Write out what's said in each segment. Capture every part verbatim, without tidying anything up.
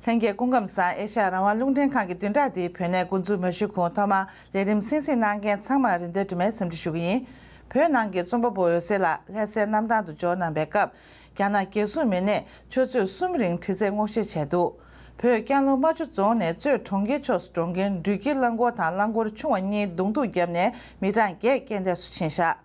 ལྷན་རྒྱས་སྐུ་ཁམས་བཟང་། ཨེ་ཤ་ཡ་རང་དབང་རླུང་འཕྲིན་ཁང་གི་བདུན་ཕྲག་འདིའི་བོད་གནས་འགོ་འཛུགས་མ་ཞུས་གོང་ཐོག་མར་ལས་རིམ་གསན་གཟིགས་གནང་མཁན་ཚང་མར་རིན་ལྡན་སྒྲོལ་མའི་འཚམས་འདྲི་ཞུ་གི་ཡིན། བོད་ནང་གི་རྩོམ་པ་པོ་འོད་ཟེར་ལགས་ལྷ་སའི་གནམ་ཐང་དུ་འབྱོར་གནང་པའི་སྐབས། རྒྱ་ནག་རྒྱལ་སྲུང་མི་སྣས་ཆུ་ཚོད་གསུམ་རིང་དྲི་རྩད་སྔོག་བཤེར་བྱས་འདུག་བོད་ཀན་ལྷོ་རྨ་ཆུ་རྫོང་ནས་གཙོས་གྲོང་ཁྱེར་ཕྱོགས་སུ་འགྲོ་མཁན་འགྲུལ་སྐྱེལ་རླངས་འཁོར་དང་རླངས་འཁོར་ཆུང་བ་གཉིས་གདོང་ཐུག་བརྒྱབ་ནས་མི་གྲངས་བརྒྱད་རྐྱེན་འདས་སུ་ཕྱིན་བཞག་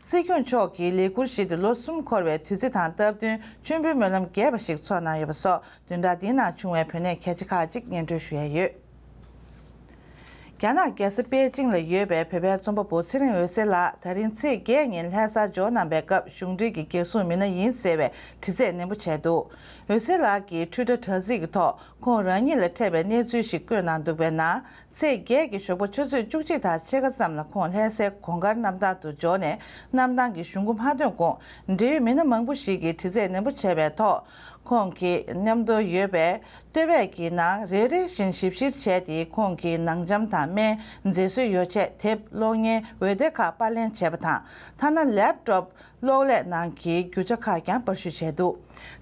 སྲིད་སྐྱོང་མཆོག་གིས་ལས་འཁུར་བཞེས་ཏེ་ལོ་གསུམ་འཁོར་བའི་དུས་ཚིགས་དང་སྟབས་བསྟུན་མཆོད་འབུལ་སྨོན་ལམ་རྒྱས་པ་ཞིག་ཚོགས་གནང་ཡོད་པ་སོགས་བདུན་ཕྲག་འདིའི་ནང་བྱུང་བའི་བོད་གནས་གལ་ཆེ་ཁག་ཅིག་སྙན་སྒྲོན་ཞུ་ཡས་ཡོད། རྒྱ་ནག་རྒྱལ་ས་པེ་ཅིང་ལ་ཡོད་པའི་བོད་པའི་རྩོམ་པ་པོ་ཚེ་རིང་འོད་ཟེར་ལགས་ད་རིང་ཚེས་བརྒྱད་ཉིན་ལྷ་སར་འབྱོར་གནང་པའི་སྐབས་གཞུང་འབྲེལ་གྱི་རྒྱལ་སྲུང་མི་སྣ་ཡིན་ཟེར་བའི་དྲི་རྩད་ནན་པོ་བྱས་འདུག་འོད་ཟེར་ལགས་ཀྱིས་ཊུའི་ཊར་དྲ་ཚིགས་ཀྱི་ཐོག་ཁོང་རང་ཉིད་ལ་འཕྲད་པའི་གནས་ཚུལ་ཞིག་བཀོད་གནང་འདུག་པའི་ནང་། ཚེས་བརྒྱད་ཀྱི་ཞོགས་པ་ཆུ་ཚོད་བཅུ་གཅིག་དང་ཕྱེད་ཀ་ཙམ་ལ་ཁོང་ལྷ་སའི་གོང་དཀར་གནམ་ཐང་དུ་འབྱོར་ནས་གནམ་ཐང་གི་གཞུང་སྒོ་མ་ཐོན་གོང་འབྲེལ་ཡོད་མི་སྣ་མང་པོ་ཞིག་གིས་དྲི་རྩད་ནན་པོ་བྱས་པའི་ཐོག་ཁོང་གི་མཉམ་དུ་ཡོད་པའི་ལྟོས་པས་ཀྱི་ནང་རེ་རེ་བཞིན་ཞིབ་བཤེར་བྱས་ཏེ་ཁོང་གི་ནང་འཇམ་དང་སྨན། མཛེས་བཟོའི་ཡོ་བྱད། དེབ། གློག་བརྙན། འོད་སྡེར་ཁག་པར་ལེན་བྱས་པ་དང་། ཐ་ན་ལེབ་ཀྲོབ། གློག་ཀླད་ནང་གི་རྒྱུ་ཆ་ཁག་ཀྱང་པར་བཤུས་བྱས་འདུག་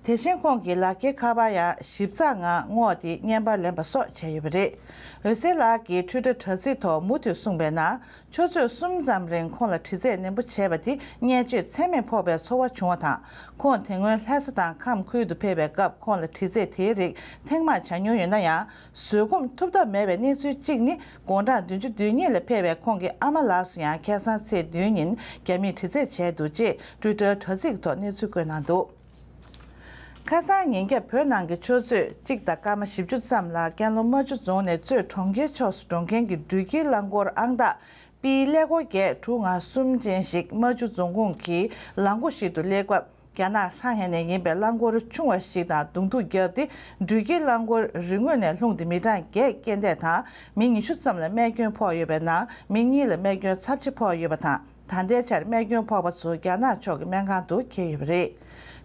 དེ་བཞིན་ཁོང་གི་ལག་འཁྱེར་ཁ་པར་ཡང་ཞིབ་ཚགས་ངང་བསྔོགས་ཏེ་བརྙན་པར་ལེན་པ་སོགས་བྱས་ཡོད་པ་རེད། འོད་ཟེར་ལགས་ཀྱིས་ཊུའི་ཊར་དྲ་ཚིགས་ཐོག་མུ་མཐུད་གསུངས་པའི་ནང་། ཆུ་ཚོད་གསུམ་ཙམ་རིང་ཁོང་ལ་དྲི་རྩད་ནན་པོ་བྱས་པ་དེ་བརྙས་བཅོས་ཚད་མེད་ཕོག་པའི་ཚོར་བ་བྱུང་བ་དང་། ཁོང་དེ་སྔོན་ལྷ་ས་དང་ཁམས་ཁུལ་དུ་ཕེབས་པའི་སྐབས་ཁོང་ལ་དྲི་རྩད་དེའི་རིགས་ཐེངས་མང་བྱ་མྱོང་ཡོད་ན་ཡང་། བཟོད་སྒོམ་ཐུབ་ཐབས་མེད་པའི་གནས་ཚུལ་གཅིག་ནི། དགུང་གྲངས་བདུན་ཅུ་དོན་གཉིས་ལ་ཕེབས་པའི་ཁོང་གི་ཨ་མ་ལགས་སུ་ཡང་ཁ་སང་ཚེས་བདུན་ཉིན་རྒྱ་མིས་དྲི་རྩད་བྱས་འདུག་ཅེས་ཊུའི་ཊར་དྲ་ཚིགས་ཐོག་གནས་ཚུལ་བཀོད་གནང་འདུག་ཁ་སང་ཉིན་རྒྱབ་བོད་ནང་གི་ཆུ་ཚོད་གཅིག་དང་སྐར་མ་བཞི་བཅུ་ཙམ་ལ་ཀན་ལྷོ་རྨ་ཆུ་རྫོང་ནས་གཙོས་གྲོང་ཁྱེར་ཕྱོགས་སུ་འགྲོ་མཁན་གྱི་འགྲུལ་སྐྱེལ་རླངས་འཁོར་ཨང་རྟགས་པི་ཀླད་ཀོར་བརྒྱད་དྲུག་ལྔ་གསུམ་ཅན་ཞིག་རྨ་ཆུ་རྫོང་ཁོངས་ཀྱི་ལམ་སྒོ་ཞིག་ཏུ་སླེབས་སྐབས། རྒྱ་ནག་ཧྲང་ཧའེ་ནས་ཡིན་པའི་རླངས་འཁོར་ཆུང་བ་ཞིག་དང་གདོང་ཐུག་བརྒྱབ་སྟེ། འགྲུལ་སྐྱེལ་རླངས་འཁོར་རི་ངོས་ནས་ལྷུང་སྟེ་མི་གྲངས་བརྒྱད་རྐྱེན་འདས་དང་། མི་ཉི་ཤུ་ཙམ་ལ་རྨས་སྐྱོན་ཕོག་ཡོད་པའི་ནང་། མི་གཉིས་ལ་རྨས་སྐྱོན་ཚབས་ཆེ་ཕོག་ཡོད་པ་དང་། ད་ལྟའི་ཆར་རྨས་སྐྱོན་ཕོག་པ་ཚོ་རྒྱ་ནག་ཕྱོགས་ཀྱི་སྨན་ཁང་དུ་འཁྱེར་ཡོད་པ་རེད།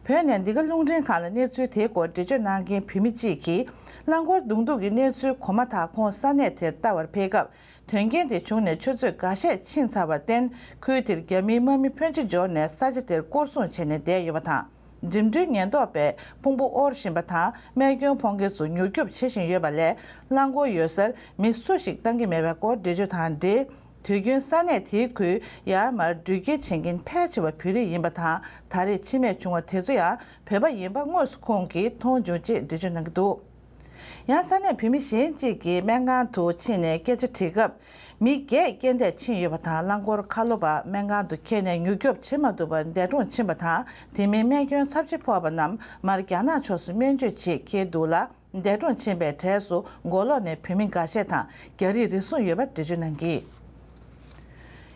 བོད་ནས་འདི་ག་རླུང་འཕྲིན་ཁང་ལ་གནས་ཚུལ་དེའི་སྐོར་འགྲེལ་བརྗོད་གནང་མཁན་བོད་མི་གཅིག་གིས། རླངས་འཁོར་གདོང་ཐུག་གི་གནས་ཚུལ་གོ་མ་ཐག་ཁོང་ས་གནས་དེར་ལྟ་བར་ཕེབས་སྐབས། དོན་རྐྱེན་དེ་བྱུང་ནས་ཆུ་ཚོད་འགའ་ཤས་ཕྱིན་ཚར་བར་བརྟེན། ཁུལ་དེར་རྒྱ་མིའི་དམག་མི་ཕོན་ཆེ་འབྱོར་ནས་ས་ཆ་དེར་སྐོར་སྲུང་བྱས་ནས་བསྡད་ཡོད་པ་དང་། འགྲིམ་འགྲུལ་ཉེན་རྟོག་པས་ཕུང་པོ་དབོར་བཞིན་པ་དང་། རྨས་སྐྱོན་ཕོག་མཁན་ཚོ་མྱུར་སྐྱོབ་བྱེད་བཞིན་ཡོད་པ་ལས། རླངས་འཁོར་ཡོད་སར་མི་སུ་ཞིག་བཏང་གི་མེད་པའི་སྐོར་འགྲེལ་བརྗོད་དང་འབྲེལ། དུས་རྒྱུན་ས་གནས་དེའི་ཁུལ་ཡར་མར་འགྲུལ་སྐྱེལ་བྱེད་མཁན་ཕལ་ཆེ་བ་བོད་རིགས་ཡིན་པ་དང་། ད་རེས་འཆི་རྨས་བྱུང་བ་དེ་ཚོ་ཡང་བོད་པ་ཡིན་པ་དངོས་སུ་ཁོང་གིས་མཐོང་བྱུང་ཅེས་འགྲེལ་བརྗོད་གནང་གི་འདུག་ཡང་ས་གནས་བོད་མི་གཞན་གཅིག་གིས་སྨན་ཁང་དུ་ཕྱིན་ནས་སྐད་ཆ་དྲིས་སྐབས། མི་བརྒྱད་རྐྱེན་འདས་ཕྱིན་ཡོད་པ་དང་། རླངས་འཁོར་ཁ་ལོ་པ་སྨན་ཁང་དུ་འཁྱེར་ནས་མྱུར་སྐྱོབ་བྱེད་མ་ཐུབ་པར་འདས་གྲོངས་ཕྱིན་པ་དང་། དེ་མིན་རྨས་སྐྱོན་ཚབས་ཆེ་ཕོག་པ་རྣམས་མར་རྒྱ་ནག་ཕྱོགས་སུ་སྨན་བཅོས་ཆེད་འཁྱེར་འདུག་ལ། འདས་གྲོངས་ཕྱིན་པའི་གྲས་སུ་མགོ་ལོག་ནས་བོད་མི་འགའ་ཤས་དང་རྒྱ་རིགས་རེ་ཟུང་ཡོད་པ་འགྲེལ་བརྗོད་གནང་གིས།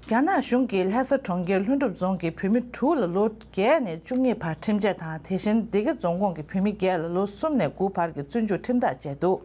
རྒྱ་ནག་གཞུང་གིས་ལྷ་ས་གྲོང་ཁྱེར་ལྷུན་གྲུབ་རྫོང་གི་བོད་མི་དྲུག་ལ་ལོ་བརྒྱད་ནས་བཅུ་གཉིས་བར་ཁྲིམས་ཆད་དང་། དེ་བཞིན་སྡེ་དགེ་རྫོང་ཁོངས་ཀྱི་བོད་མི་བརྒྱད་ལ་ལོ་གསུམ་ནས་དགུ་བར་གྱི་བཙོན་འཇུག་ཁྲིམས་ཐག་བཅད་འདུག་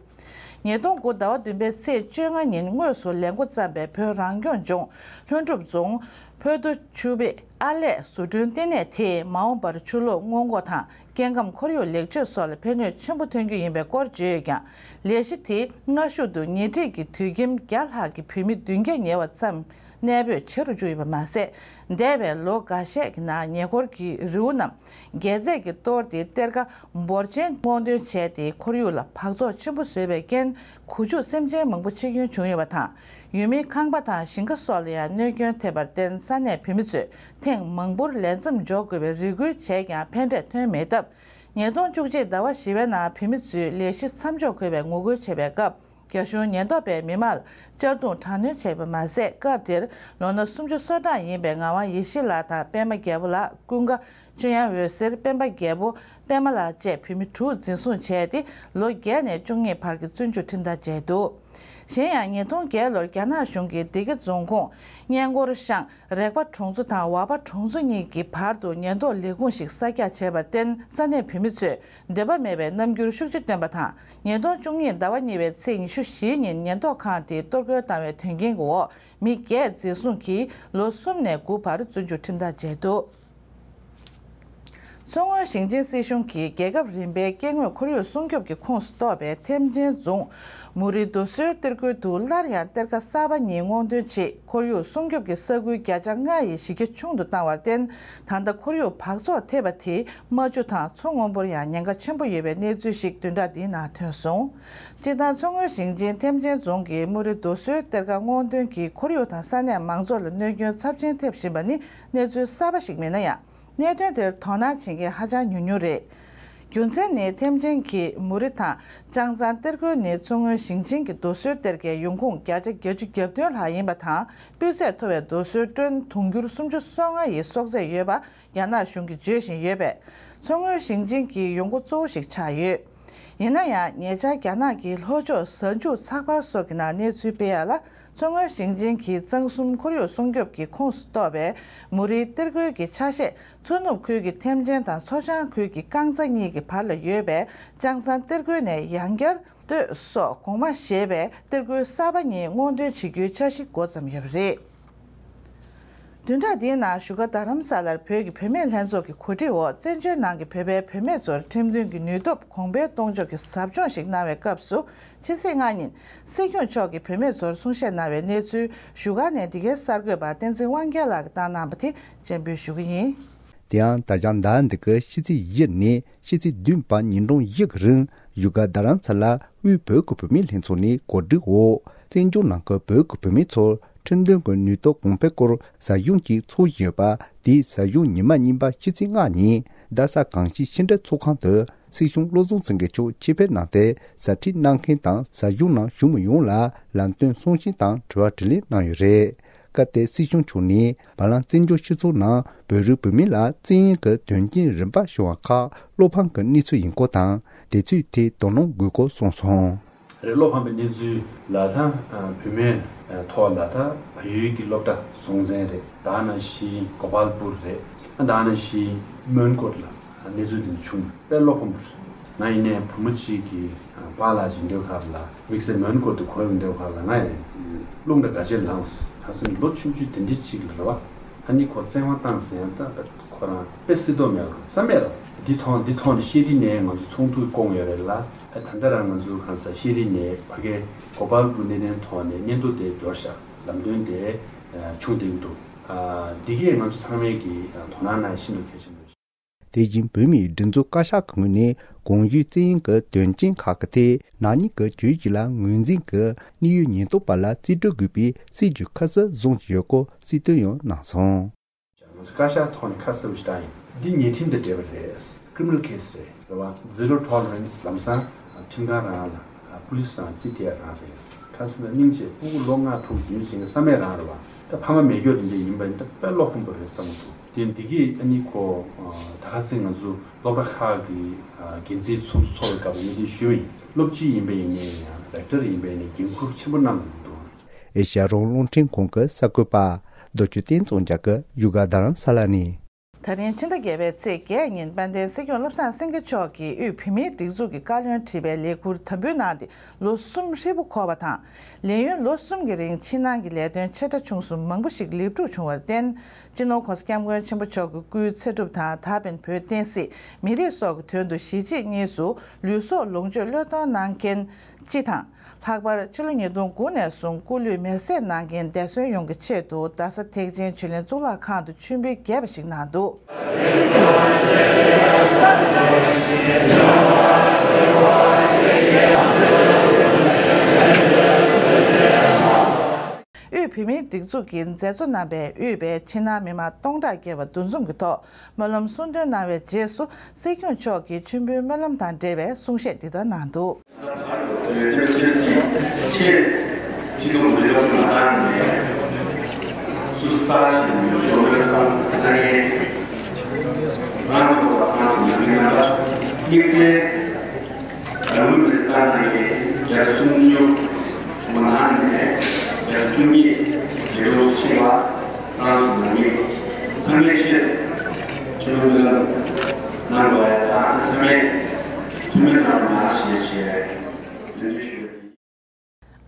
ཉིས་སྟོང་དགུ་ཟླ་བ་བདུན་པའི་ཚེས་བཅོ་ལྔ་ཉིན་དངོས་སུ་ལས་འགོ་བརྩམས་པའི་བོད་རང་སྐྱོང་ལྗོངས་ལྷུན་གྲུབ་རྫོང་ཕོ་ཏོ་ཆུ་བེད་ཨར་ལས་བཟོ་སྐྲུན་ལྟེ་གནས་དེས་མ་འོངས་པར་ཆུ་ལོག་སྔོན་འགོག་དང་། སྐྱེ་ཁམས་ཁོར་ཡུག་ལེགས་བཅོས་སོགས་ལ་ཕན་ནུས་ཆེན་པོ་ཐོན་རྒྱུ་ཡིན་པའི་སྐོར་བརྗོད་ཡོད་ཀྱང་། ལས་གཞི་དེ་སྔ་གཞུག་ཏུ་ཉེ་འཁྲིས་ཀྱི་དུད་ཁྱིམ་བརྒྱ་ལྷག་གི་བོད་མི་བདུན་བརྒྱ་ཉེ་བ་ཙམ་གནས་སྤོས་བྱེད་རུ་བཅུག་ཡོད་པ་མ་ཟད། འདས་པའི་ལོ་འགའ་ཤས་ཀྱི་ནང་ཉེ་འཁོར་གྱི་རི་བོ་རྣམས་རྒྱལ་རྩེད་ཀྱིས་གཏོར་ཏེ་གཏེར་ཁ་འབོར་ཆེན་སྔོག་འདོན་བྱས་ཏེ། ཁོར་ཡུག་ལ་འབག་བཙོག་ཆེན་པོ་བཟོས་པའི་རྐྱེན། གོ་ཆུ་སེམས་ཅན་མང་པོ་འཆི་སྐྱོན་བྱུང་ཡོད་པ་དང་། ཡུལ་མིའི་ཁང་པ་དང་ཞིང་ཁ་སོགས་ལ་ཡང་གནོད་སྐྱོན་ཐེབས་པར་བརྟེན། ས་གནས་བོད་མི་ཚོས་ཐེངས་མང་པོར་ལས་མཚམས་འཇོག་དགོས་པའི་རེ་སྐུལ་བྱས་ཀྱང་ཕན་འབྲས་ཐོན་མེད་སྟབས། ཉིས་སྟོང་བཅུ་གཅིག་ཟླ་བ་བཞི་པའི་ནང་བོད་མི་ཚོས་ལས་གཞི་མཚམས་འཇོག་དགོས་པའི་ངོ་རྒོལ་བྱས་པའི་སྐབས། རྒྱ་གཞུང་ཉེན་རྟོག་པས་མི་མང་ལ་གཅར་རྡུང་དྲག་གནོན་བྱས་པ་མ་ཟད། སྐབས་དེར་ལོ་ན་སུམ་ཅུ་སོ་གྲངས་ཡིན་པའི་ངག་དབང་ཡེ་ཤེས་ལགས་དང་པད་མ་རྒྱལ་པོ་ལགས། ཀུན་དགའ་ཆོས་དབྱངས་འོད་ཟེར། སྤེན་པ་རྒྱལ་པོ། པད་མ་ལགས་བཅས་བོད་མི་དྲུག་འཛིན་བཟུང་བྱས་ཏེ། ལོ་བརྒྱད་ནས་བཅུ་གཉིས་བར་གྱི་བཙོན་འཇུག་ཁྲིམས་ཐག་བཅད་འདུག་གཞན་ཡང་ཉིས་སྟོང་བརྒྱད་ལོར་རྒྱ་ནག་གཞུང་གིས་སྡེ་དགེ་རྫོང་ཁོངས་སྔས་མགོར་ཤང་རེག་པ་གྲོང་ཚོ་དང་ཝ་པ་གྲོང་ཚོ་གཉིས་ཀྱི་བར་དུ་ཉེན་རྟོག་ལས་ཁུངས་ཤིག་གསར་རྒྱག་བྱས་པར་བརྟེན། ས་གནས་བོད་མི་ཚོས་འདོད་པ་མེད་པའི་རྣམ་འགྱུར་ཤུགས་ཆེ་བསྟན་པ་དང་། ཉིས་སྟོང་བཅུ་གཉིས་ཟླ་བ་གཉིས་པའི་ཚེས་ཉི་ཤུ་བཞི་ཉིན་ཉེན་རྟོག་ཁང་དེས་གཏོར་རྒོལ་བཏང་བའི་དོན་རྐྱེན་གྱི་འོག་མི་བརྒྱད་འཛིན་བཟུང་གིས་ལོ་གསུམ་ནས་དགུ་བར་བཙོན་འཇུག་ཁྲིམས་ཐག་བཅད་འདུག་མཚོ་སྔོན་ཞིང་ཆེན་སྲིད་གཞུང་གིས་རྒྱལ་ཁབ་རིམ་པའི་སྐྱེ་དངོས་ཁོར་ཡུག་སྲུང་སྐྱོབ་ཀྱི་ཁོངས་སུ་གཏོགས་པའི་ཐེམ་ཆེན་རྫོང་མུ་རི་རྡོ་སོལ་གཏེར་ཁུལ་དུ་སླར་ཡང་གཏེར་ཁ་གསར་པ་གཉིས་སྔོག་འདོན་ཆེད་ཁོར་ཡུག་སྲུང་སྐྱོབ་ཀྱི་ས་ཁུལ་བརྒྱ་ཆ་ལྔ་ཡི་གཞི་རྒྱ་ཆུང་དུ་བཏང་བར་བརྟེན། ད་ལྟ་ཁོར་ཡུག་འབག་བཙོག་ཐེབས་པ་དེས་རྨ་ཆུ་དང་མཚོ་སྔོན་པོར་ཡང་ཉེན་ཁ་ཆེན་པོ་ཡོད་པའི་གནས་ཚུལ་ཞིག་བདུན་ཕྲག་འདིའི་ནང་ཐོན་སོང་། སྤྱིར་བཏང་མཚོ་སྔོན་ཞིང་ཆེན་ཐེམ་ཆེན་རྫོང་གི་མུ་རི་རྡོ་སོལ་གཏེར་ཁ་སྔོག་འདོན་གྱིས་ཁོར་ཡུག་དང་ས་གནས་མང་ཚོགས་ལ་གནོད་སྐྱོན་ཚབས་ཆེན་ཐེབས་བཞིན་པ་ནི་གནས་ཚུལ་གསར་པ་ཞིག་མིན་ན་ཡང་། གནད་དོན་དེར་དོ་སྣང་བྱེད་མཁན་ཧ་ཅང་ཉུང་ཉུང་རེད། རྒྱུ་མཚན་ནི་ཐེམ་ཆེན་གྱི་མུ་རི་དང་ལྕང་ཚང་གཏེར་ཁུལ་ནི་མཚོ་སྔོན་ཞིང་ཆེན་གྱི་རྡོ་སོལ་གཏེར་ཁའི་ཡོང་ཁུངས་བརྒྱ་ཆ་བརྒྱད་ཅུ་གྱ་བདུན་ལྷག་ཡིན་པ་དང་སྤུས་ཚད་མཐོ་བའི་རྡོ་སོལ་ཊོན་དུང་ཕྱུར་སུམ་ཅུ་སོ་ལྔ་ཡི་གསོག་ཚད་ཡོད་པ་རྒྱ་ནག་གཞུང་གིས་བརྗོད་བཞིན་ཡོད་པས་མཚོ་སྔོན་ཞིང་ཆེན་གྱི་ཡོང་སྒོ་གཙོ་བོ་ཞིག་ཆགས་ཡོད། ཡིན་ན་ཡང་ཉེ་ཆར་རྒྱ་ནག་གི་ལྷོ་ཕྱོགས་གཟའ་མཇུག་ཚགས་པར་སོགས་ཀྱི་ནང་གནས་ཚུལ་སྤེལ་ཡག་ལ། མཚོ་སྔོན་ཞིང་ཆེན་གྱི་གཙང་གསུམ་ཁོར་ཡུག་སྲུང་སྐྱོབ་ཀྱི་ཁོངས་སུ་གཏོགས་པའི་མུ་རིའི་གཏེར་ཁུལ་གྱི་ཆ་ཤས་མཚོ་ནུབ་ཁུལ་གྱི་ཐེམ་ཆེན་དང་མཚོ་བྱང་ཁུལ་གྱི་རྐང་ཚ་གཉིས་ཀྱི་བར་ལ་ཡོད་པའི་ལྕང་ཚང་གཏེར་ཁུལ་ནས་ཡང་བསྐྱར་སྟོད་སོག་གོང་མ་ཞེས་པའི་གཏེར་ཁུལ་གསར་པ་གཉིས་སྔོག་འདོན་བྱེད་རྒྱུའི་འཆར་གཞི་འགོ་བརྩམས་ཡོད་པ་རེད། བདུན་ཕྲག་འདིའི་ནང་བཞུགས་སྒར་རྡ་རམ་ས་ལར་བོད་ཀྱི་བུད་མེད་ལྷན་ཚོགས་ཀྱི་གོ་སྒྲིག་འོག་བཙན་བྱོལ་ནང་གི་བོད་པའི་བུད་མེད་ཚོར་ཁྲིམས་མཐུན་གྱི་ནུས་སྟོབས་གོང་འཕེལ་གཏོང་ཕྱོགས་ཀྱི་ཟབ་སྦྱོང་ཞིག་གནང་བའི་སྐབས་སུ། ཕྱི་ཚེས་ལྔ་ཉིན་སྲིད་སྐྱོང་མཆོག་གིས་བུད་མེད་ཚོར་གསུང་བཤད་གནང་བའི་གནས་ཚུལ་བཞུགས་སྒར་ནས་འདི་གའི་གསར་འགོད་པ་བསྟན་འཛིན་དབང་རྒྱལ་ལགས་ཀྱིས་བཏང་གནང་བ་དེ་སྤྱན་འབུལ་ཞུ་གི་ཡིན། དེ་ཡང་ད་ཆ་ཟླ་འདི་གའི་ཕྱི་ཚེས་བཞི་ནས་ཕྱི་ཚེས་བདུན་བར་ཉིན་གྲངས་བཞི་གི་རིང་བཞུགས་སྒར་རྡ་རམ་ས་ལ་དབུས་བོད་ཀྱི་བུད་མེད་ལྷན་ཚོགས་ནས་གོ་སྒྲིག་འོག་བཙན་བྱོལ་ནང་གི་བོད་ཀྱི་བུད་མེད་ཚོར་ཁྲིམས་མཐུན་གྱི་ནུས་སྟོབས་གོང་འཕེལ་སྐོར་ཟབ་སྦྱོང་ཞིག་འཚོགས་བཞིན་ཡོད་པ་དེའི་ཟབ་སྦྱོང་ཉི་མ་གཉིས་པ་ཕྱི་ཚེས་ལྔ་ཉིན་རྡ་ས་གངས་སྐྱིད་ཕྱི་དྲིལ་ཚོགས་ཁང་དུ་སྲིད་སྐྱོང་བློ་བཟང་སེང་གེ་མཆོག་ཆེད་ཕེབས་གནང་སྟེ་ཟབ་ཁྲིད་གནང་མཁན་དང་ཟབ་སྦྱོང་ནང་ཞུགས་མི་ཡོངས་ལ་ལམ་སྟོན་གསུང་བཤད་དང་དྲི་བ་དྲིས་ལན་གནང་ཡོད་རེད། སྐབས་དེར་སྲིད་སྐྱོང་མཆོག་ནས་བར་ལམ་བཙན་བྱོལ་སྤྱི་ཚོགས་ནང་བོད་རིགས་བུད་མེད་ལ་བཙན་གཡེམ་གྱི་དོན་རྐྱེན་རིམ་པ་བྱུང་བ་ཁག་བློ་ཕམ་གྱི་གནས་ཚུལ་ཡིན་སྐོར་དང་དེ་ཚོའི་ཐད་དོ་སྣང་དགོས་སྐོར་གསུངས་སོང་། རེད། བློ་ཕམ་པའི་གནས་ཚུལ་ལ་ད་བུད་མེད་ཐོག་ལ་ད་བལ་ཡུལ་གྱི་སློབ་གྲྭ་སྲོང་བཙན་རེད། ད་ནང་བཞིན་གོ་པལ་པུར་རེད། ད་ནང་བཞིན་མོན་གྷོ་ལ་གནས་ཚུལ་འདི་ཚོ་བྱུང་། དཔེ་བློ་ཕམ་པོ་རེད། ང་ཡིན་ནའི་བུ་མོ་གཅིག་གི་པཱ་ལགས་ཀྱི་འདོད་ཁག་ལ་དམིགས་བསལ་མོན་གྷོ་དུ་གོ་ཡོང་འདོད་ཁག་ལ་ང་ཡི་རླུང་འདྲ་ག་ཅེར་ལངས་སོང་། ཧ་སེམས་ལོ་ཆུང་ཆུང་དེ་འདྲ་གཅིག་ལ་རེད་བ། ཨ་ནི་ཁོ་བཙན་དབང་བཏང་ཟེར་ཡང་ད་ཁོ་རང་དཔེ་སྲིད་དོ་མེད་པ་བསམ་མེད་ར། འདི་ཐོག་འདི་ཐོག་ནས་ཤེས་རིག་ནས་ང་ཚོ་ཚོགས་འདུ་བསྐོང་ཡོད་རེད་ལ། ད་ལྟ་རང་ང་ཚོ་གང་ཟག་ཤེས་རིག་ནས་ཕ་གའི་གོ་པལ་པུར་གནས་བརྟན་ཐོག་ནས་སྙན་ཐོ་དེ་འབྱོར་ཤག་ལམ་སྟོན་དེ་བྱུང་བསྡད་ཀྱི་འདུག་འདི་གས་ང་ཚོ་ཚང་མས་ཀྱི་དོ་སྣང་གནང་ཤིན་ཏུ་གལ་ཆེན་པོ་རེད། དེ་བཞིན་བོད་མིའི་སྒྲིག་འཛུགས་བཀའ་ཤག་གི་ངོས་ནས་གོང་ཞུས་བཙན་གཡེམ་གྱི་དོན་རྐྱེན་ཁག་གི་ཐད་ན་ནིང་གི་བཅུ་བཞི་ལ་ངོས་འཛིན་གྱིས་གནད་ཡོད་ཉེན་རྟོག་པ་ལ་རྩིས་སྤྲོད་དགོས་པའི་སྲིད་ཇུས་ཁ་གསལ་བཟུང་བཞིན་ཡོད་སྐོར་གསལ་སྟོན་ཡང་གནང་སོང་། བཀའ་ཤག་ཐོག་ནས་ཁ་གསལ་པོ་ཞིག་བཏང་ཡིན། འདི་ཉེས་ཁྲིམས་དང་འབྲེལ་བ་རེད། criminal case རེད། རེད་བ། zero tolerance ལམ་སང་ཁྲིམས་ཁང་རང་ལ་པུ་ལིས་རང་རྩིས་སྤྲད་རང་རེད། ཁ་སང་སྙིང་རྗེ་སྤུ་གུ་ལོ་ལྔ་དྲུག་ཡིན་ཟིན་གྱི་བསམ་མེད་རང་རེད་བ། ད་ཕ་མ་མེད་སྐྱོ་དེ་འདྲ་ཡིན་པ་ཡིན་ད་དཔེ་བློ་ཕམ་པོ་རེད་བསམ་གྱི་འདུག་དེ་འདི་གིས་ཨ་ནི་ཁོ་ད་ཁ་སང་ང་ཚོ་སློབ་གྲྭ་ཁག་གི་འགན་འཛིན་ཚོགས་འདུ་ཚོགས་པའི་སྐབས་ངས་འདི་ཞུས་པ་ཡིན། སློབ་སྤྱི་ཡིན་པ་ཡིན་ནའི་ཡང་རེག་ཊར་ཡིན་པ་ཡིན་ནའི་འགན་འཁུར་ཆེན་པོ་གནང་དགོས་ཀྱི་འདུག་ཨེ་ཤ་ཡ་རང་དབང་རླུང་འཕྲིན་ཁང་གི་གསར་འགོད་པ་རྡོ་ཆུ་བསྟན་འཛིན་རྒྱ་གར་ཡུ་ག་རྡ་རམ་ས་ལ་ནས། ད་རིང་ཕྱི་ཟླ་བརྒྱད་པའི་ཚེས་བརྒྱད་ཉིན་དཔལ་ལྡན་སྲིད་སྐྱོང་བློ་བཟང་སེང་གེ་མཆོག་གིས་དབུས་བོད་མིའི་སྒྲིག་འཛུགས་ཀྱི་བཀའ་བློན་ཁྲི་པའི་ལས་ཁུར་དམ་འབུལ་གནང་སྟེ་ལོ་གསུམ་ཧྲིལ་པོ་འཁོར་བ་དང་། ལས་ཡུན་ལོ་གསུམ་གྱི་རིང་ཕྱི་ནང་གི་ལས་དོན་ཆེ་ཕྲ་ཆུང་གསུམ་མང་པོ་ཞིག་ལེགས་གྲུབ་བྱུང་བར་བརྟེན། སྤྱི་ནོར་༸གོང་ས་༸སྐྱབས་མགོན་ཆེན་པོ་མཆོག་གི་སྐུའི་ཚེ་སྒྲུབ་དང་ད་ཕན་བོད་བསྟན་སྲིད་མི་རིགས་སོགས་ཀྱི་དོན་དུ་གཞིས་བྱེས་གཉིས་སུ་ལུས་སྲོག་ལོངས་སྤྱོད་བློས་གཏོང་གནང་མཁན་སྤྱི་དང་། ལྷག་པར་ཕྱི་ལོ་ཉིས་སྟོང་དགུ་ནས་བཟུང་སྐུ་ལུས་མེར་སྲེག་གནང་མཁན་འདས་གསོན་ཡོངས་ཀྱི་ཆེད་དུ་རྡ་ས་ཐེག་ཆེན་ཆོས་གླིང་གཙུག་ལག་ཁང་དུ་མཆོད་འབུལ་རྒྱས་པ་ཞིག་གནང་འདུག་དབུས་བོད་མིའི་སྒྲིག་འཛུགས་ཀྱི་མཛད་གཙོ་རྣམ་པས་དབུས་པའི་ཕྱི་ནང་མི་མང་སྟོང་ཕྲག་བརྒལ་བ་འདུ་འཛོམས་ཀྱི་ཐོག་སྨོན་ལམ་གསུང་འདོན་གནང་བའི་རྗེས་སུ་སྲིད་སྐྱོང་མཆོག་གིས་མཆོད་འབུལ་སྨོན་ལམ་དང་འབྲེལ་བའི་གསུང་བཤད་འདི་ལྟར་གནང་འདུག་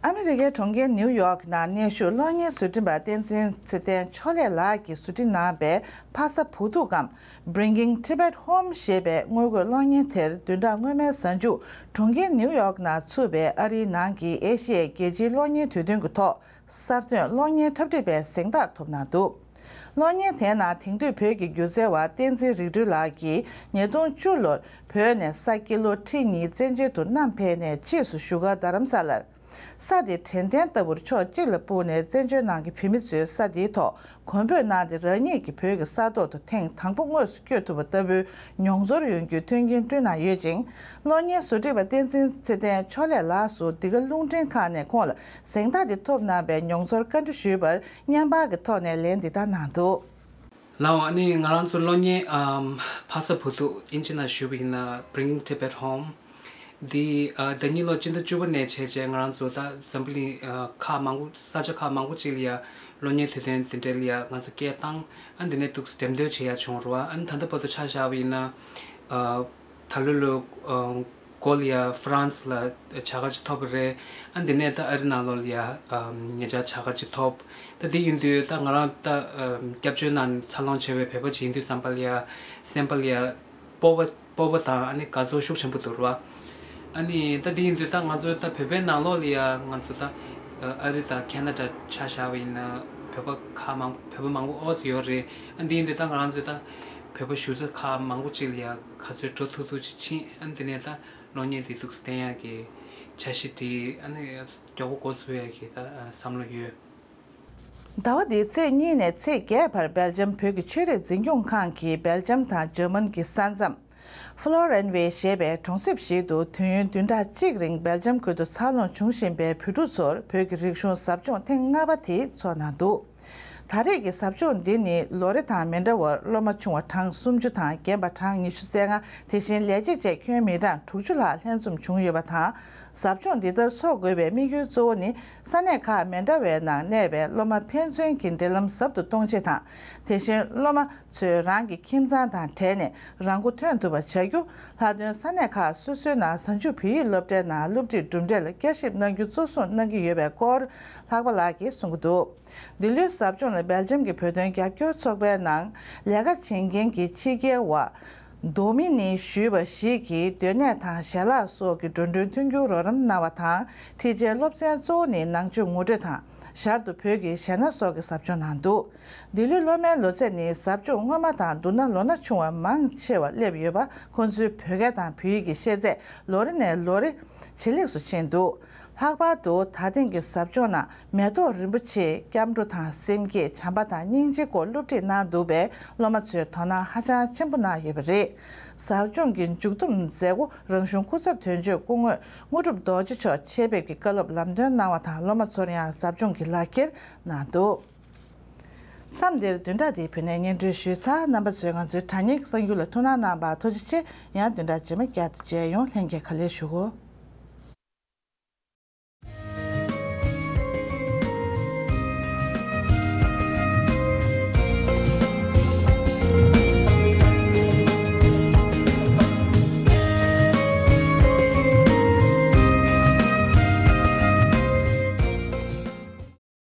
ཨ་མི་རི་ཀའི་ གྲོང་ཁྱེར་ནིའུ་ཡོག་ནང་གནས་བཞུགས་གློག་བརྙན་བཟོ་སྐྲུན་པ་བསྟན་འཛིན་ཚེ་བརྟན་ཕྱོགས་ལས་ལགས་ཀྱིས་བཟོ་སྐྲུན་གནང་བའི་ཕ་ས་བུ་ཐུག་གམ། Bringing Tibet Home ཞེས་པའི་དངུལ་རྒོད་གློག་བརྙན་དེར་བདུན་ཕྲག་སྔོན་མའི་གཟའ་མཇུག་གྲོང་ཁྱེར་ནིའུ་ཡོག་ནང་ཚུགས་པའི་ཨ་རིའི་ནང་གི་ཨེ་ཤི་ཡའི་རྒྱལ་སྤྱིའི་གློག་བརྙན་དུས་སྟོན་གྱི་ཐོག་གསར་ཐོན་གློག་བརྙན་འཁྲབ་ཁྲིད་པའི་གཟེངས་རྟགས་ཐོབ་གནང་འདུག་གློག་བརྙན་དེའི་ནང་དེང་དུས་བོད་ཀྱི་སྒྱུ་རྩལ་བ་བསྟན་འཛིན་རིག་གྲོལ་ལགས་ཀྱིས་ཉིས་སྟོང་བཅུ་ལོར་བོད་ནས་ས་ཀི་ལོ་ཁྲི་གཉིས་བཙན་བྱོལ་དུ་བསྣམས་ཕེབས་ནས་ཕྱིས་སུ་བཞུགས་སྒར་རྡ་རམ་ས་ལར། ས་དེ་དྲན་རྟེན་ལྟ་བུར་ཕྱོགས་གཅིག་ལ་སྤུངས་ནས་བཙན་བྱོལ་ནང་གི་བོད་མི་ཚོས་ས་དེའི་ཐོག་གོམ་བགྲོད་གནང་སྟེ་རང་ཉིད་ཀྱིས་བོད་ཀྱི་ས་ཐོག་ཏུ་ཐེངས་དང་པོ་དངོས་སུ་བསྐྱོད་ཐུབ་པ་ལྟ་བུའི་མྱོང་ཚོར་ཡོང་རྒྱུའི་མཐུན་རྐྱེན་བསྐྲུན་གནང་ཡོད་ཅིང་། གློག་བརྙན་བཟོ་སྐྲུན་པ་བསྟན་འཛིན་ཚེ་བརྟན་ཕྱོགས་ལས་ལགས་སུ་འདི་ག་རླུང་འཕྲིན་ཁང་ནས་ཁོང་ལ་གཟེངས་རྟགས་འདི་ཐོབ་གནང་བའི་མྱོང་ཚོར་བཀའ་འདྲི་ཞུས་པར་བརྙན་པར་གྱི་ཐོག་ནས་ལན་འདི་ལྟར་གནང་འདུག་ལགས་འོང་། ཨ་ནི་ང་རང་ཚོ་གློག་བརྙན་ཨམ་ཕ་ས་བུ་ཐུག་ཨིན་ཇི་ནང་ཞུས་པ་ཡིན་ན་Bringing Tibet Home འདི་ཨ་ཟླ་ཉིན་ལོ་སྤྱི་ཟླ་བཅུ་པ་ནས་བྱས་རྗེས་ང་རང་ཚོ་ད་འཛམ་བུ་གླིང་ཨ་ཁག་མང་པོ་ས་ཆ་ཁག་མང་པོ་ཅིག་ལ་ཡ་གློག་བརྙན་དུས་སྟོན་འདི་འདྲ་ལ་ཡ་ང་ཚོ་སྐད་བཏང་། ཨ་འདི་ནས་འདུག་འགྲེམས་སྟོན་བྱེད་ཡ་བྱུང་རུ་བ། ཨ་ནི་ད་ལྟ་བར་དུ་ཆ་བཞག་པ་ཡིན་ན་ཨ་ད་ལོ་ལོ་ཨ་འགོ་ལ་ཡ་ཧྥ་རན་སི་ལ་བྱ་དགའ་ཅིག་ཐོབ་པ་རེད། ཨ་འདི་ནས་ད་ཨ་རི་ནང་ལོགས་ལ་ཡ་ཨ་ཉེ་ཆར་བྱ་དགའ་ཅིག་ཐོབ། ད་འདི་ཡིན་དུས་ད་ང་རང་ད་ཨ་སྐྱབས་བཅོལ་ནང་འཚར་ལོངས་བྱས་པའི་བོད་པ་ཅིག་ཡིན་དུས་ཙམ་པ་ལ་ཡ་སེམས་པ་ལ་ཡ་སྤོབས་པ་སྤོབས་པ་དང་ཨ་ནི་དགའ་ཚོར་ཤུགས་ཆེན་པོ་འདུག་ར། ཨ་ནི་ད་འདི་ཡིན་དུས་ད་ང་ཚོ་ད་བོད་པའི་ནང་ལོགས་ལ་ཡ་ང་ཚོ་ད་ཨ་རི་དང་ཁེ་ན་ཌ་ཆ་བཞག་པ་ཡིན་ན་བོད་པ་ཁག་མང་བོད་པ་མང་པོ་ཨོ་ཙི་ཡོད་རེད། ཨ་འདི་ཡིན་དུས་ད་ང་རང་ཚོ་ད་བོད་པ་བཞུགས་ས་ཁག་མང་པོ་ཅིག་ལ་ཡ་ག་ཚོད་འགྲོ་ཐུབ་ཐུབ་ཅིག་ཕྱིན། ཨ་འདི་ནས་ད་གློག་བརྙན་འདི་འདུག་བསྟན་ཡག་གི་འཆར་གཞི་བྲིས། ཨ་ནི་མགྱོགས་པོ་འགོ་ཚུགས་ཡག་གི་ད་བསམ་བློ་ཡོད། ཟླ་བ་འདིའི་ཚེས་གཉིས་ནས་ཚེས་བརྒྱད་བར་སྦེལ་ཇམ་བོད་ཀྱི་ཆོས་རིག་འཛིན་སྐྱོང་ཁང་གིས་སྦེལ་ཇམ་དང་འཇར་མན་གྱི་ས་མཚམས། ཧྥ་ལོ་རན་ཝེ་ཞེས་པའི་གྲོང་གསེབ་ཞིག་ཏུ་དུས་ཡུན་བདུན་ཕྲག་གཅིག་རིང་སྦེལ་ཇམ་ཁུལ་དུ་འཚར་ལོངས་འབྱུང་བཞིན་པའི་བོད་ཕྲུག་ཚོར་བོད་ཀྱི་རིག་གཞུང་ཟབ་སྦྱོང་ཐེངས་ལྔ་པ་དེ་ཚོགས་གནང་འདུག་ད་རེས་ཀྱི་ཟབ་སྦྱོང་འདི་ནི་ལོ་རེ་དང་མི་འདྲ་བར་སློབ་མ་ཆུང་བ་གྲངས་སུམ་ཅུ་དང་རྒན་པ་གྲངས་ཉི་ཤུ་རྩ་ལྔ། དེ་བཞིན་ལས་བྱེད་བཅས་ཁྱོན་མི་གྲངས་དྲུག་ཅུ་ལྷག་ལྷན་འཛོམས་བྱུང་ཡོད་པ་དང་། ཟབ་སྦྱོང་འདི་ལྟར་འཚོགས་དགོས་པའི་དམིགས་ཡུལ་གཙོ་བོ་ནི་ས་གནས་ཁག་མི་འདྲ་བའི་ནང་གནས་པའི་སློབ་མ་ཕན་ཚུན་གྱི་འབྲེལ་ལམ་ཟབ་ཏུ་གཏོང་ཆེད་དང་། དེ་བཞིན་སློབ་མ་ཚོས་རང་གི་ཁྱིམ་ཚང་དང་བྲལ་ནས་རང་མགོ་ཐོན་ཐུབ་པ་བྱ་རྒྱུ། ལྷག་དོན་ས་གནས་ཁག་སོ་སོའི་ནང་གཟའ་མཇུག་བོད་ཡིག་སློབ་གྲྭའི་ནང་སློབ་ཁྲིད་གྲུབ་འབྲས་ལ་བསྐྱར་ཞིབ་གནང་རྒྱུ་གཙོ་བཟུང་གནང་གི་ཡོད་པའི་སྐོར་ལྷག་པ་ལགས་ཀྱིས་གསུང་གི་འདུག་འདི་ལོའི་ཟབ་སྦྱོང་ལ་སྦེལ་ཇམ་གྱི་བོད་དོན་རྒྱབ་སྐྱོར་ཚོགས་པའི་ནང་ལས་ཀ་བྱེད་མཁན་གྱི་ཕྱི་རྒྱལ་བ་རྡོ་མི་ནི་ཞུས་པ་ཞིག་གིས་སྡོད་གནས་དང་ཞལ་ལག་སོགས་ཀྱི་འགྲོ་གྲོན་མཐུན་འགྱུར་རོགས་རམ་གནང་བ་དང་། ཁྲིད་བྱའི་སློབ་ཚན་གཙོ་བོ་ནི་ནང་ཆོས་ངོ་སྤྲོད་དང་། ཞར་དུ་བོད་ཀྱི་གཞས་སྣ་སོགས་ཀྱི་ཟབ་སྦྱོང་གནང་འདུག་འདི་ལོའི་སློབ་མའི་ལོ་ཚད་ནི་ཟབ་སྦྱོང་སྔོན་མ་དང་བསྡུར་ན་ལོ་ན་ཆུང་བ་མང་ཆེ་བ་སླེབས་ཡོད་པ། ཁོང་ཚོའི་བོད་སྐད་དང་བོད་ཡིག་གི་ཤེས་ཚད་ལོ་རེ་ནས་ལོ་རེ་ཇེ་ལེགས་སུ་ཕྱིན་འདུག་ལྷག་པར་དུ་ད་ཐེངས་ཀྱི་ཟབ་སྦྱོང་ནང་མེ་ཏོག་རིན་པོ་ཆེའི་སྐྱབས་འགྲོ་དང་སེམས་བསྐྱེད་བྱམས་པ་དང་སྙིང་རྗེའི་སྐོར་སློབ་ཁྲིད་གནང་འདུག་པས། སློབ་མ་ཚོས་དོ་སྣང་ཧ་ཅང་ཆེན་པོ་གནང་ཡོད་པ་རེད། ཟབ་སྦྱོང་གི་མཇུག་བསྡོམས་མཛད་སྒོ་རང་གཞུང་སྐུ་ཚབ་དོན་གཅོད་སྐུ་ངོ་དངོས་གྲུབ་རྡོ་རྗེ་མཆོག་ཆེད་ཕེབས་ཀྱིས་བཀའ་སློབ་ལམ་སྟོན་གནང་བ་དང་། སློབ་མ་ཚོར་ཡང་ཟབ་སྦྱོང་གི་ལག་འཁྱེར་གནང་འདུག་མཚམས་འདིར་བདུན་ཕྲག་འདིའི་བོད་གནས་སྙན་སྒྲོན་ཞུས་ཚར། རྣམ་པ་ཚོས་ང་ཚོའི་དྲ་བརྙན་གསར་འགྱུར་ལ་ཐུགས་སྣང་གནང་བར་ཐུགས་རྗེ་ཆེ། ཡང་བདུན་ཕྲག་རྗེས་མ་བསྐྱར་དུ་མཇལ་ཡོང་། ལྷན་རྒྱས་ག་ལེར་བཞུགས་གོ།